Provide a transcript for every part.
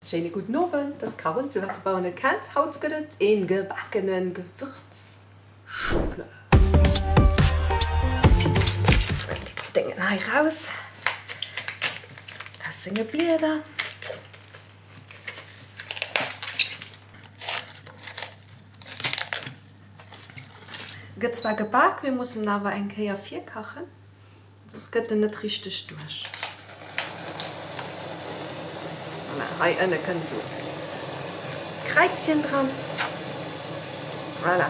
Schéine gudden Owend, dat ass d'Carole, fir wat de Bauer net kennt. Haut gëtt et een gebaakene Gewürzschoffleur. Déngen hei raus aus senge Blieder. Gëtt zwar gebak, mee muss en awer eng Kéier virkachen. Soss gëtt en net richteg duerch. Voilà, hei ënne kënnt esou e Kräizchen dran. Voilà.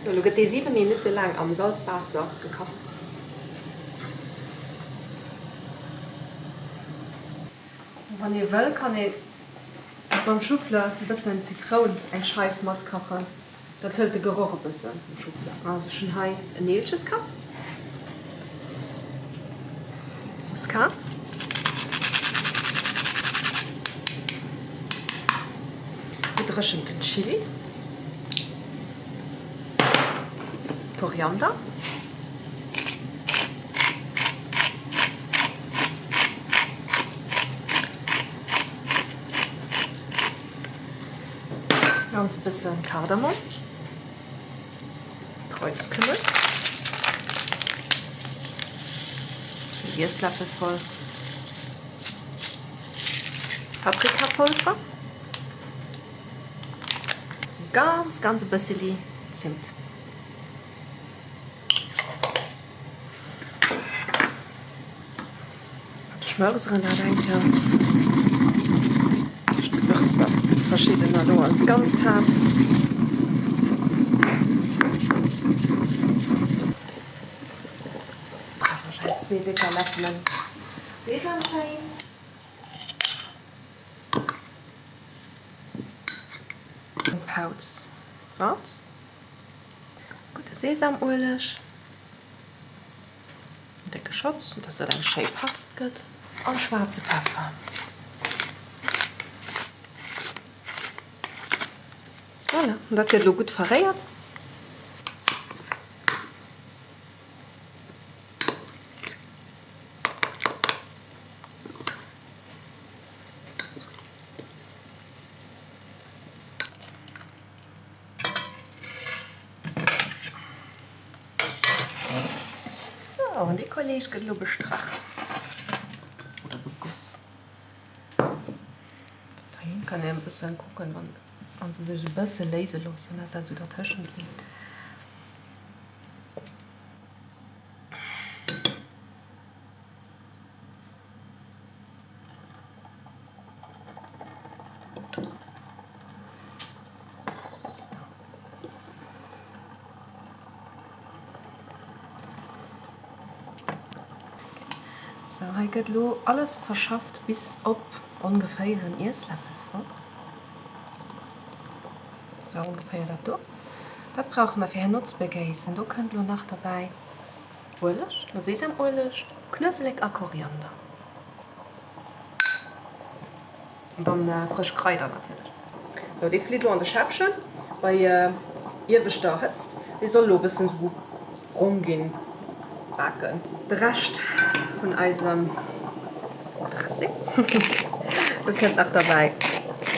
Sou, elo gëtt dee 7 Minutte laang am Salzwaasser gekacht. Sou, wann ee wëll, kann ee beim Choufleur e bëssen Zitroun, eng Scheif matkachen. Dat hëlt de Geroch e bëssen vum Choufleur. Also ech hunn hei en Neelcheskapp, Muskat, gedréchenten Chili, Koriander, Ganz bëssen Kardamom, Kreuzkümmel, en Iessläffel voll Paprikapolver, ganz ganz e bësseli Zimt. Schmörseren dat eng Kéier. D'Gewürzer verschiddener do als Ganzt hat. Brauch ech eng zwee décker Läffelen Sesamfaring. Eng Pauz Salz. Gudde Sesamueleg. En décke Schotz, dass dat eng schéi Past gëtt. An schwaarze Peffer. Voilà, an dat gëtt elo gutt verréiert. Sou, an dee Kolleg gëtt elo bestrach oder begoss. Hei kann een e bëssen kucken, wann wann se sech e bësse léise loossen, dass dat esou dertëschent leeft. Sou, hei gëtt elo alles verschafft bis op ongeféier en Iessläffel voll. Sou ongeféier dat do. Dat brauche mer fir herno ze begéissen. Do kënnt elo nach derbäi Ueleg, Sesamueleg, Knuewelek a Koriander. An dann frësch Kraider natierlech. Sou, dee flitt lo an de Schäffchen bei ieweschter Hëtzt. Dee soll lo e bëssen sou brong ginn, baken. De Rescht vun eisem Dressing. Do kënnt nach derbäi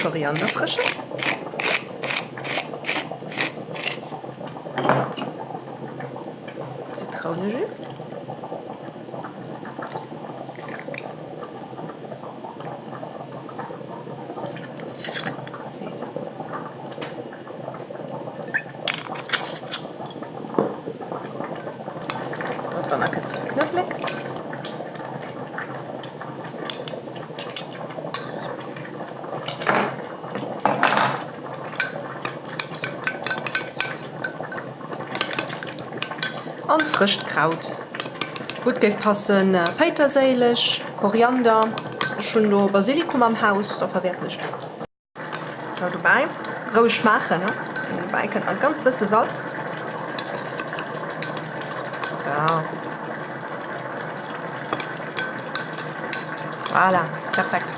Korianderfrësche. Zitrounejus. Sesam. Do dranner kënnt sou Knuewelek. An frëscht Kraut. Gutt géif passen Péiterséileg, Koriander, ech hunn do Basilikum am Haus, da verwäerten ech dat. Sou dobäi roueg schmaachen ne, dobäi kënnt nach ganz bësse Salz. Sou. Voilà, perfekt.